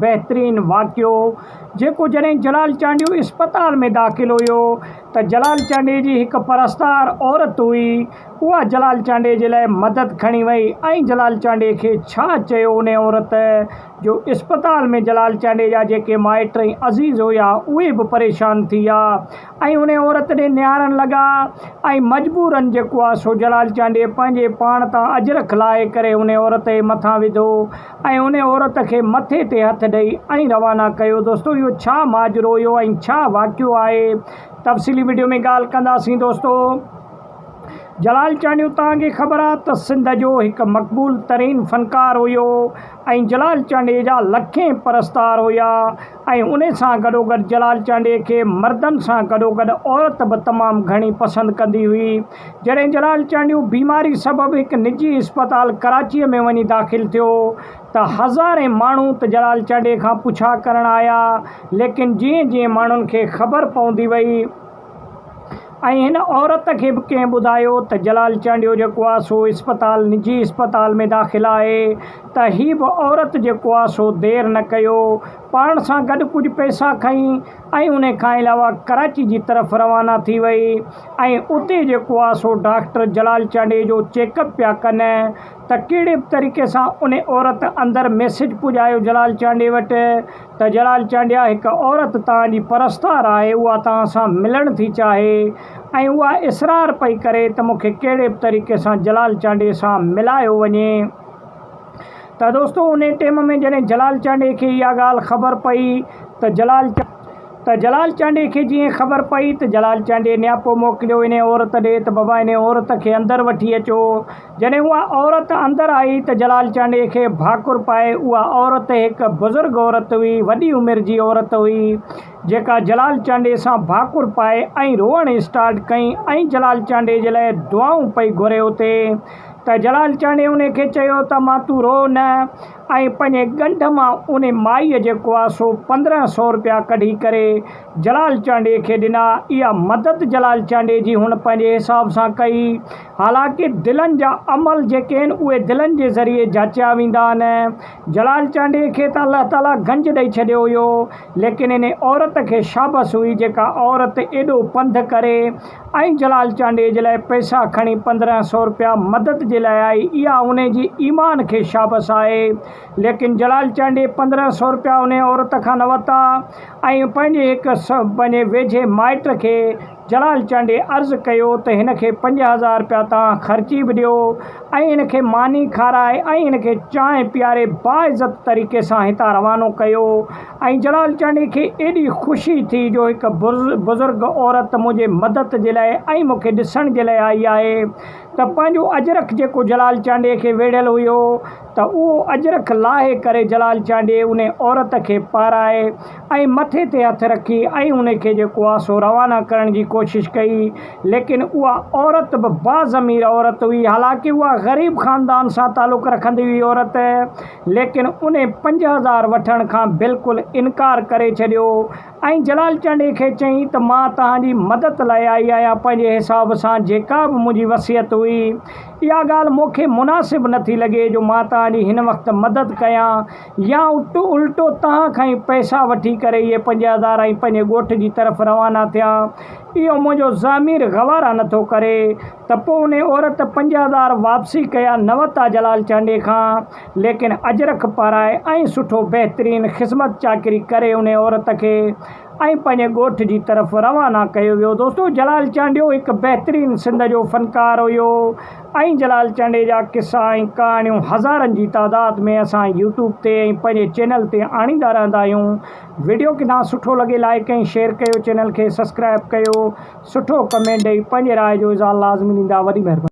بهترين واقعو جيڪو جڏهن جلال چانڊيو اسپتال ۾ داخل هيو ته جلال چانڊيي جي هڪ پرستار عورت هئي اها جلال چانڊيي جي لاء مدد کڻي وئي ۽ جلال چانڊيي کي ڇا چيو ان عورت جو اسپتال ۾ جلال چانڊيي جا جيڪي مائٽ ۽ عزيز هيا اهي به پريشان ٿي ويا ۽ ان عورت ڏي نهارڻ لڳا ۽ مجبورن جيڪو آ سو جلال چانڊيي پنهنجي پاڻ تان اجرڪ لاهي ڪري ان عورت جي مٿان وڌو ۽ ان عورت کي مٿي تي هٿ ڏئي ۽ روانا ڪيو دوستو اهو ڇا ماجرو هيو ۽ ڇا واقعو آهي تفصيلي وڊيو ۾ ڳالهه ڪنداسين دوستو. جلال چانڊيو توهان کي خبر آ ته سنڌ جو هڪ مقبول ترين فنڪار هيو ۽ جلال چانڊيي جا لکين پرستار هيا ۽ ان سان گڏوگڏ جلال چانڊيي کي مردن سان گڏوگڏ عورت به تمام گهڻي پسند ڪندي هئي جڏهن جلال چانڊيو بيماري سبب هڪ نجي اسپتال ڪراچيء ۾ وڃي داخل ٿيو ته هزارين ماڻهو ته جلال چانڊيي کان پڇا ڪرڻ آيا ليڪن جيئن جيئن ماڻهن کي خبر پوندي وئي ۽ هن عورت کي به ڪنهن ٻڌايو ته جلال چانڊيو جيڪو آ سو اسپتال نجي اسپتال ۾ داخل آهي ته هي به عورت جيڪو آ سو دير نه ڪيو پاڻ سان گڏ ڪجهه پئسا کئي ۽ ان کان علاوه ڪراچي جي طرف روانا ٿي وئي ۽ اتي جيڪو آ سو ڊاڪٽر جلال چانڊيي جو چيڪ اپ پيا ڪن ته ڪهڙي به طريقي سان ان عورت اندر ميسيج پڄايو جلال چانڊيي وٽ ته جلال چانڊيا هڪ عورت توهان جي پرستار آهي اها توهان سان ملڻ ٿي چاهي ۽ اها اصرار پئي ڪري ته مون کي ڪهڙي به طريقي سان جلال چانڊيي سان ملايو وڃي ته دوستو انهي ٽيم ۾ جڏهن جلال چانڊيي کي اها ڳالهه خبر پئي ته جلال ته جلال چانڊيي کي جيئن خبر پئي ته جلال چانڊيي نياپو موڪليو انهي عورت ڏي ته بابا انهي عورت کي اندر وٺي اچو. جڏهن اها عورت اندر آئي ته جلال چانڊيي کي ڀاڪر پائي اها عورت هڪ بزرگ عورت هئي وڏي عمر جي عورت هئي جيڪا جلال چانڊيي سان ڀاڪر پائي ۽ روئڻ اسٽارٽ ڪئي ۽ جلال چانڊيي جي لاء دعائون پئي گهري اتي ته جلال چانڊيي انهي کي چيو ته امان تون روء نه ۽ پنهنجي ڳنڍ مان ان مائيء جيڪو آ سو 15 سو رپيا ڪڍي ڪري جلال چانڊيي کي ڏنا. اها مدد جلال چانڊيي جي هن پنهنجي حساب سان ڪئي. حالانڪه دلن جا عمل جيڪي آهن اهي دلن جي ذريعي جاچيا ويندا آهن. جلال چانڊيي کي ته الله تعاليٰ گنج ڏئي ڇڏيو هيو ليڪن ان عورت کي شابس هئي جيڪا عورت ايڏو پنڌ ڪري ۽ جلال چانڊيي جي لاء پئسا کڻي 15 سو رپيا مدد جي لاء آئي اها انهي جي ايمان کي شابس آهي ليڪن جلال چانڊيي 15 سو رپيا انهي عورت کان نه ورتا ۽ پنهنجي هڪ پنهنجي ويجهي مائٽ کي جلال چانڊيي عرض ڪيو ته هن کي 5000 رپيا توهان خرچي به ڏيو ۽ هن کي ماني کارائي ۽ هن کي چانهه پياري باعزت طريقي سان هتان روانو ڪيو ۽ جلال چانڊيي کي ايڏي خوشي ٿي جو هڪ بزرگ عورت منهنجي مدد جي لاء ۽ مون کي ڏسڻ جي لاء آئي آهي ته پنهنجو اجرڪ جيڪو جلال چانڊيي کي ويڙهيل هيو ته اهو اجرڪ لاهي ڪري جلال چانڊيي ان عورت کي پارائي ۽ مٿي تي هٿ رکي ۽ ان کي جيڪو آ سو روانا ڪرڻ جي ڪوشش ڪئي ليڪن اها عورت به باضمير عورت هئي حالانڪه اها غريب خاندان سان تعلق رکندي هئي عورت ليڪن انهي 5000 وٺڻ کان بلڪل انڪار ڪري ڇڏيو ۽ جلال چانڊيي کي چيائين ته مان توهان جي مدد لاء آئي آهيان پنهنجي حساب سان جيڪا به منهنجي وصيت هئي اها ڳالهه مون کي مناسب نه ٿي لڳي جو مان توهان جي هن وقت مدد ڪيان يا الٽو توهان کان ئي پئسا وٺي ڪري اهي 5000 ۽ پنهنجي ڳوٺ جي طرف روانا ٿيان اهو منهنجو ضمير گوارا نه ٿو ڪري ته پوء انهي عورت 5000 واپسي ڪيا نه ورتا جلال چانڊيي کان ليڪن اجرڪ پارائي ۽ سٺو بهترين خذمت چاڪري ڪري انهي عورت کي ۽ پنهنجي ڳوٺ جي طرف روانا ڪيو ويو دوستو جلال چانڊيو هڪ بهترين سنڌ جو فنڪار هيو ۽ جلال چانڊيي جا قصا ۽ ڪهاڻيون هزارن جي تعداد ۾ اسان يوٽيوب تي ۽ پنهنجي چينل تي آڻيندا رهندا آهيون وڊيو ڪٿان سٺو لڳي لائڪ ۽ شيئر ڪيو چينل کي سبسڪرائب ڪيو سٺو ڪمينٽ ڏئي پنهنجي راء جو اظهار لازمي ڏيندا وڏي مهرباني.